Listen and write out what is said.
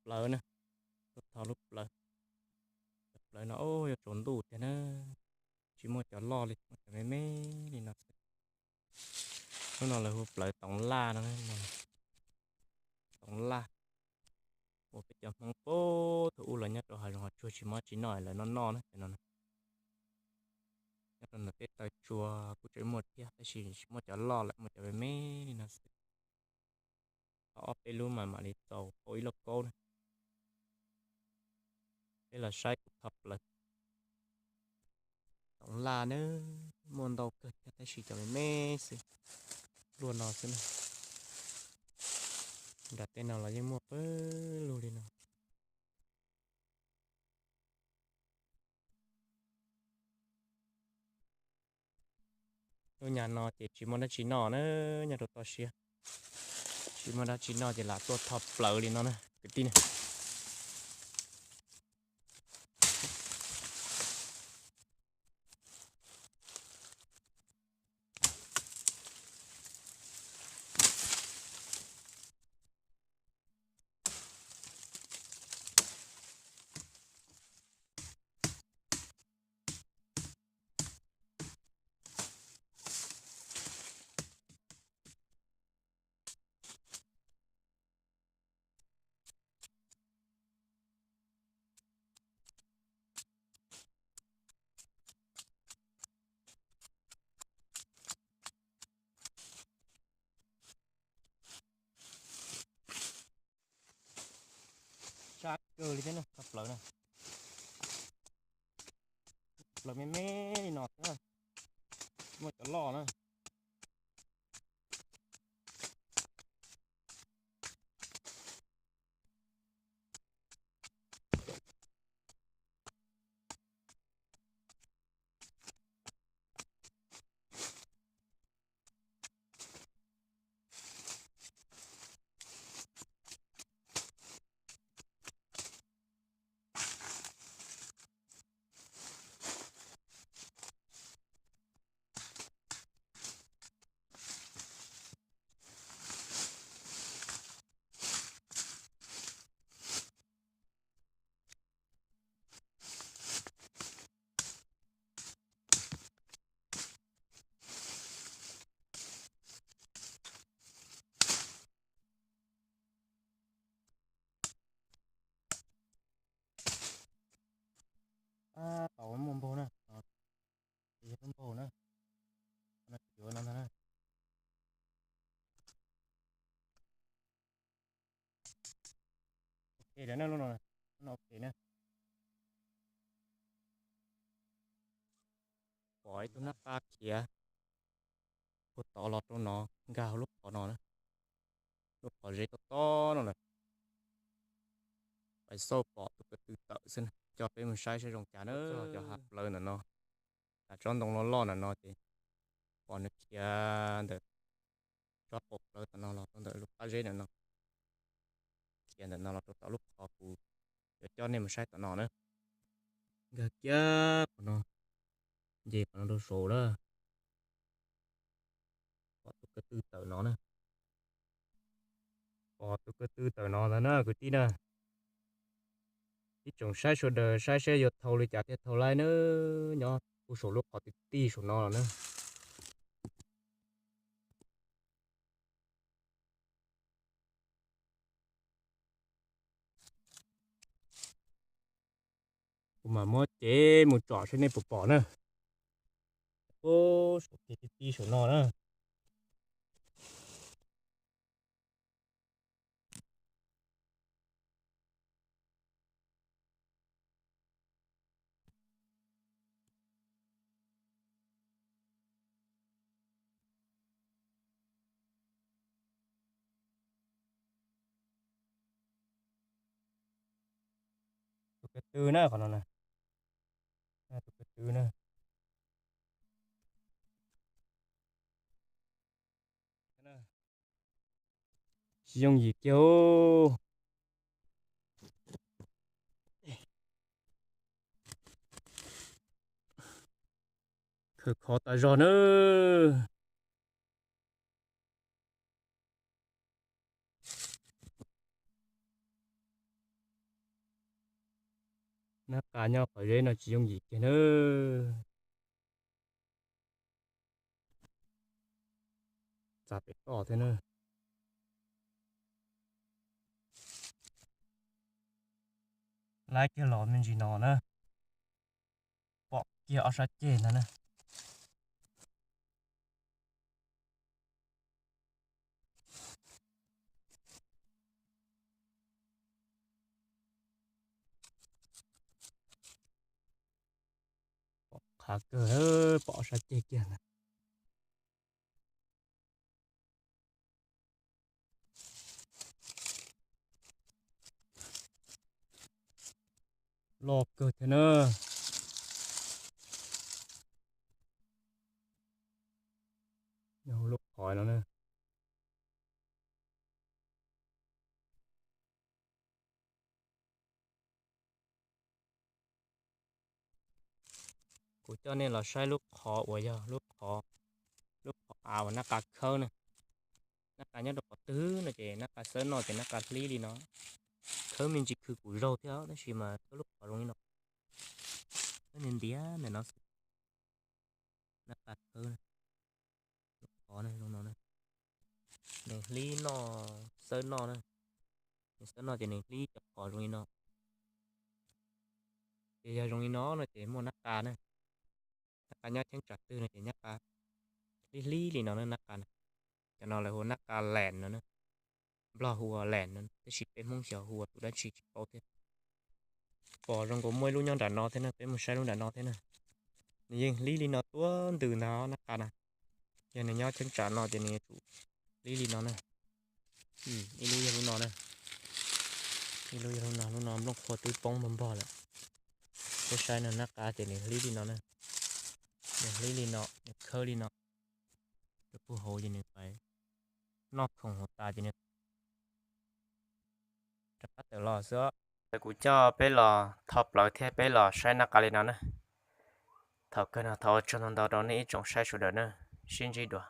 plawv na, tuaj tho lub plawv. Cov plawv no yuav tsaus ntuj tiag na, tsis muaj cov loj li, muaj cov me me li no xwb. Lub no lawv hu plawv toov laj no, toov laj. Ua peb cov Hmoob puag thaum ub lawv nyob rau hav zoov hav tsuag tsis muaj dab tsi noj lawv noj noj na cov no. Nyob rau ntawm tej taw tsua kuj tseem muaj thiab tab sis tsis muaj cov loj lawm, muaj cov me me li no xwb. Tho ob peb lub mas mam li txaus pauv ib lauj kaub na. Peb los saib kuv tho plawv toov laj na, muaj ntau kawg thiab tab sis cov me me xwb. Luaj no xwb na. Nram tej no los yeej muaj pawg lug li no. Lub nyam no ces tsis muaj dab tsi noj na, nyob rau toj siab tsis muaj dab tsi noj ces lam tuaj tho plawv li no na kwv tij na. Sab kawg li thiab na, tho plawv na. Plawv me me li no xwb na, muaj cov loj na. Tau muaj npaug na, yog lub npaug na, no yuav no ntag na. Ok lawm na, lub no, lub no ok na. Pom ib tug nab qa khiav puag tod los rau no nkag hauv lub qhov no na, lub qhov zeb tob tob no lawm. Pais xauj pom tus ko tw tawm xwb na, coj peb mus saib saib zoo cas na. Cov hav plawv ntawm no, hav tsob ntoo loj loj ntawm no ces pom nws khiav ntawm tsob qaum plawv tom no los rau ntawm lub qab zeb ntawm no, khiav ntawm no los rau tom lub qhov kuv yuav coj nej mus saib tom no na. Nkag kiag qhov no, nce qhov no rau saud lawm. Pom tus ko tw tawm no na. Pom tus ko tw tawm no ntag na kwv tij na. Ib tsoom saib sawv daws saib seb yuav thau li cas thiaj thau laib na. Nyob puag saum lub qhov twg tij saum no los na. Kuv mam muab cev mus tsom seb nej puas pom na. Ub, saum kev tij tij saum no na. Tus ko tw na, qhov no na, tus ko tw na. Tsis yooj yim kiag. Khawv khov tas zog nawb. Nab qa nyob qhov zeb no tsis yooj yim kiag na. Txav pem toj thiab na. Laib kiag los me ntsis no na. Pom kiag ob sab ceg ntag na. Pom qhav kawg, pom ob sab ceg kiag ntag. Loj kawg thiab na. Nyob hauv lub qhov no na. Kuv coj nej los saib lub qhov uas yog lub qhov, lub qhov av uas nab qa khawb na. Nab qa nyob rau qhov twg no ces nab qa xawb noj ces nab qa hlib li no. Khawb me ntsis khw kuv zaug thiab tab sis mas khawb lub qhov zoo li no. Khawb ntiav ntiav ntawm no xwb. Nab qa khawb, lub qhov zoo no na. Nws hlib noj, xawb noj na. Nws xawb noj ces nws hlib cov qhov zoo li no. Ces yog zoo li no no ces muaj nab qa na. Nab qa nyob cheeb tsam twg no ces nab qa hlib hlib li no na nab qa na. Cov no lawv hu ua nab qa lees no na. Nplog hu ua lees no tab sis peb Hmoob xyov hu ua tus dab tsi tsis paub thiab. Pom zoo nkaus muaj ib lub nyob nram no thiab na, peb mus saib lub nram no thiab na. Nws yeej hlib li no tuab ntws ntag nab qa na. Yog nws nyob cheeb tsam no ces nws yuav tsum hlib li no na. Ib lub yog lub no na. Ib lub yog lub no, lub no nplooj qhuav twb poob npog npog lawm. Peb saib no nab qa ces nws hlib li no na. Nws hlib li no, nws khawb li no. Rau puag hauv ces nws noj khoom hauv tas ces nws rov qab tawm los xwb. Kuv coj peb los tho plawv thiab peb los saib nab qa li no na. Thaum kawg no thov ua tsaug ntau ntau rau nej ib tsoom saib sawv daws na. Sib ntsib dua.